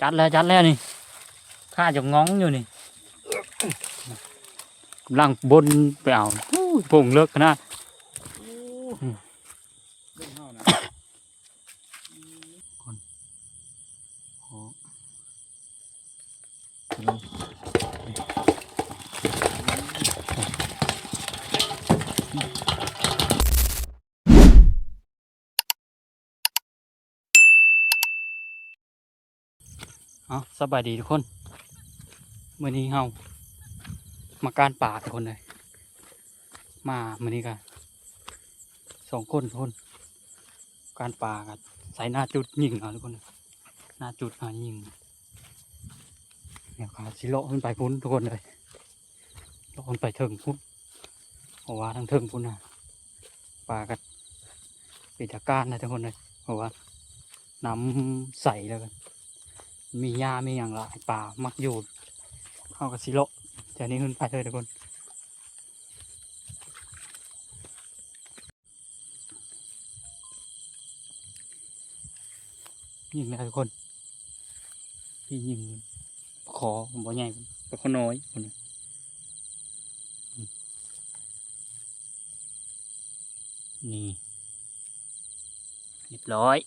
ຈັດແລ້ວ ຈັດແລ້ວນີ້ ຂ້າຈະງອງຢູ່ນີ້ ກຳລັງບົນໄປເອົາ. ໂອ້ຍ ໂພງເລິກຂະໜາດ. ເອົາ ສະບາຍດີທຸກຄົນ, ມື້ນີ້ເຮົາມາການປາທຸກຄົນເອີຍ. ມາມື້ນີ້ກະສອງຄົນທຸກຄົນ, ການປາກະໃຊ້ໜ້າຈຸດຍິງເອົາທຸກຄົນ, ໜ້າຈຸດຫາຍິງ. ດຽວຂ້າຊິເລາະຂຶ້ນໄປພຸ້ນທຸກຄົນເອີຍ. ລອງໄປເທິງພຸ້ນ ເພາະວ່າທາງເທິງພຸ້ນນະ ປາກະເປັນຕາການນະທຸກຄົນເອີຍ, ເພາະວ່ານ້ຳໃສ ແລ້ວກະມີຫຍ້າມີຫຍັງຫຼາຍ ປາມັກຢູ່. ເຮົາກະຊິເລາະແຖວນີ້ຂຶ້ນໄປເລີຍທຸກຄົນ. ຍິງແລ້ວທຸກຄົນ, ທີ່ຍິງຂໍບໍ່ໃຫຍ່ ບໍ່ຂໍນ້ອຍພຸ້ນ. ນີ້ ຮຽບຮ້ອຍ.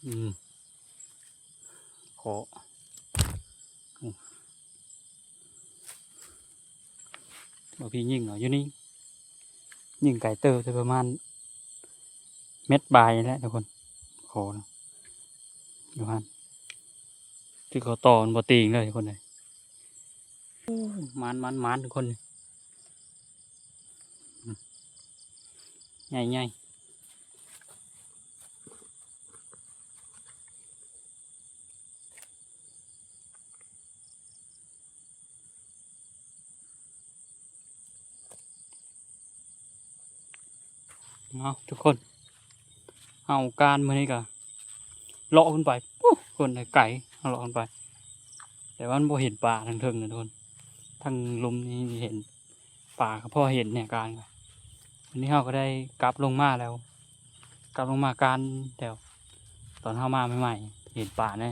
ອືມ ຂໍ ບໍ່ ພີ່ຍິງເອົາຢູ່ນີ້ ຍິງໄກເຕີບ ແຕ່ປະມານເມັດປາຍນີ້ແຫຼະທຸກຄົນ. ຂໍນະ ຢູ່ຫັ້ນ ຄືເຂົາຕໍ່ມັນບໍ່ຕີງເລີຍທຸກຄົນເອີຍ. ໂອ້ ໝານ ໝານ ໝານທຸກຄົນ ໃຫຍ່ໆ. ເນາະທຸກຄົນ ເຮົາການມື້ນີ້ກະເລາະຂຶ້ນໄປ ພຸ້ນ ຄົນ ໄກ ເຮົາເລາະຂຶ້ນໄປ ແຕ່ວ່າມັນບໍ່ເຫັນປາທາງເທິງນະທຸກຄົນ. ທາງລຸ່ມນີ້ເຫັນ ປາກະພໍເຫັນແດ່ການ. ວັນນີ້ເຮົາກະໄດ້ກັບລົງມາແລ້ວ ກັບລົງມາການແຖວ ຕອນເຮົາມາໃໝ່ໆ ເຫັນປາແດ່.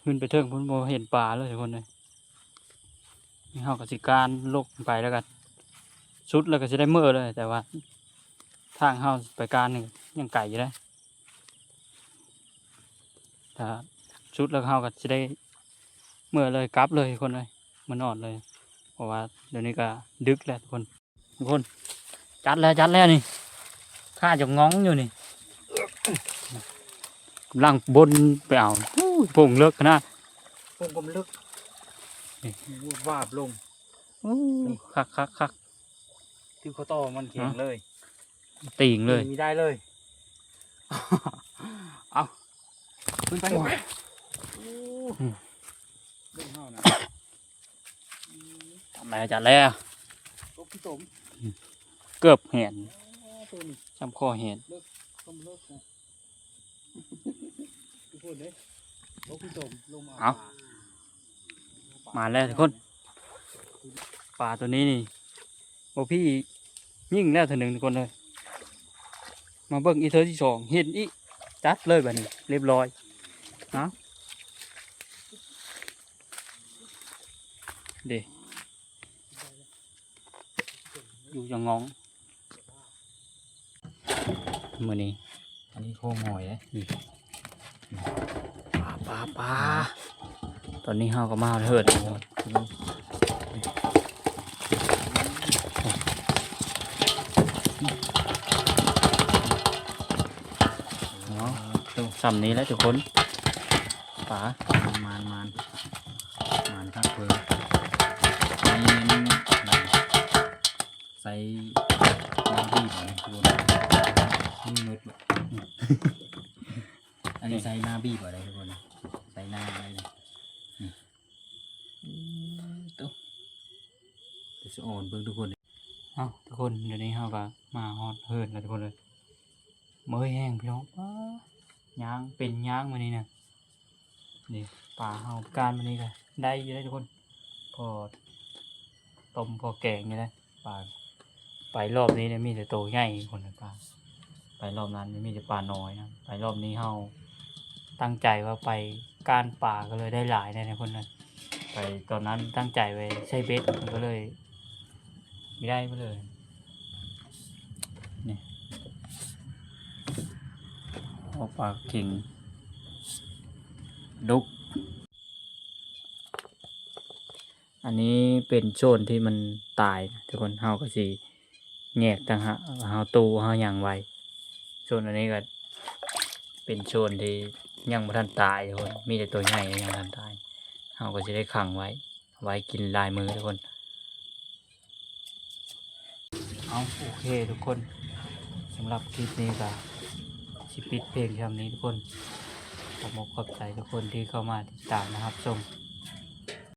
ຂຶ້ນໄປເທິງພຸ້ນບໍ່ເຫັນປາເລີຍທຸກຄົນເອີຍ. ນີ້ເຮົາກະຊິການລົກໄປແລ້ວກະ ສຸດແລ້ວກະຊິໄດ້ເມືອເລີຍ ແຕ່ວ່າທາງເຮົາໄປການນີ້ຍັງໄກຢູ່ເດ້. ຖ້າສຸດແລ້ວເຮົາກະຊິໄດ້ເມືອເລີຍ ກັບເລີຍທຸກຄົນເອີຍ ມານອນເລີຍ ເພາະວ່າດຽວນີ້ກະດຶກແລ້ວທຸກຄົນ. ທຸກຄົນ ຈັດແລ້ວ ຈັດແລ້ວນີ້ ຂ້າຈະງອງຢູ່ນີ້ ກຳລັງບົນໄປເອົາ. ໂອ້ຍ ໂພງເລິກຂະໜາດ ໂພງກຳເລິກ ນີ້ ວາບລົງ. ໂອ້ ຄັກໆໆ ຖືກເຂົາຕໍ່ມັນແຂງເລີຍ ຕີງເລີຍ ຕີງນີ້ໄດ້ເລີຍ. ເອົາ ຂຶ້ນໄປ ໂອ້ຍ ອືມ ເບິ່ງເຮົານະ ຈັດແລ້ວ ຈັດແລ້ວ ຕົກຂີ້ຕົມ ເກືອບແຫນ ໂອ້ ໂຕນີ້ ຈຳຄໍແຫນ ເລິກ ກຳເລິກນະ ທຸກຄົນເດ້ ຕົກຂີ້ຕົມ ລົງມາ ເອົາ ມາແລ້ວທຸກຄົນ ປາໂຕນີ້ນີ້ ບໍ່ ພີ່ຍິງແລ້ວເທື່ອໜຶ່ງທຸກຄົນເອີຍ. ມາເບິ່ງອີກເທື່ອທີສອງ ເຫັນອີກ ຈັດເລີຍບາດນີ້ ຮຽບຮ້ອຍ. ເອົາ ເດ້ ຢູ່ຈະງອງ ມື້ນີ້ ອັນນີ້ໂຄງຫອຍເດ້ ອືມ ປາ ປາ ປາ. ຕອນນີ້ເຮົາກໍມາຮອດເຮືອນ ເນາະ ສ່ຳນີ້ແຫຼະທຸກຄົນ ປາ ໝານ ໝານ ໝານຄັກເລີຍ. ໃສ່ໜ້າບີບເອົາເດ້ທຸກຄົນ ມັນມືດ. ອັນນີ້ໃສ່ໜ້າບີບເອົາເດ້ທຸກຄົນ ໃສ່ໜ້າເອົາເດ້ ນີ້ ອືມ ໂຕ ເປັນສະອອນເບິ່ງທຸກຄົນ. ເອົ້າ ທຸກຄົນ ດຽວນີ້ເຮົາກໍມາຮອດເຮືອນແລ້ວທຸກຄົນເອີຍ ເມື່ອຍແຮງພີ່ນ້ອງ ປາ ຍ່າງເປັນຍ່າງມື້ນີ້ນະ. ນີ້ປາເຮົາການມື້ນີ້ກໍໄດ້ຢູ່ເດ້ທຸກຄົນ ພໍຕົ້ມພໍແກງຢູ່ເດ້ປາ. ໄປລອບນີ້ນະມີແຕ່ໂຕໃຫຍ່ພຸ້ນນະປາ ໄປລອບນັ້ນມີແຕ່ປານ້ອຍນະ ໄປລອບນີ້ເຮົາຕັ້ງໃຈວ່າໄປການປາກໍເລີຍໄດ້ຫຼາຍແດ່ທຸກຄົນເອີຍ. ໄປຕອນນັ້ນຕັ້ງໃຈໄວ້ໃສ່ເບັດ ມັນກໍເລີຍ ມີໄດ້ບໍ່ເລີຍ ນີ້ ອອກປາເຂັງ ດຸກ. ອັນນີ້ເປັນໂຊນທີ່ມັນຕາຍນະທຸກຄົນ ເຮົາກໍຊິແຍກຕ່າງຫາກ ເຮົາຕູ້ເຮົາຫຍັງໄວ້. ໂຊນອັນນີ້ກໍເປັນໂຊນທີ່ຍັງບໍ່ທັນຕາຍທຸກຄົນ ມີແຕ່ໂຕໃຫຍ່ຍັງບໍ່ທັນຕາຍ ເຮົາກໍຊິໄດ້ຂັງໄວ້ ໄວ້ກິນຫຼາຍມື້ທຸກຄົນ. ເອົາ ໂອເຄທຸກຄົນ ສຳລັບຄລິບນີ້ກໍຊິປິດພຽງຊ່ຳນີ້ທຸກຄົນ. ຂອບອົກຂອບໃຈທຸກຄົນທີ່ເຂົ້າມາຕິດຕາມ ແລະ ຮັບຊົມ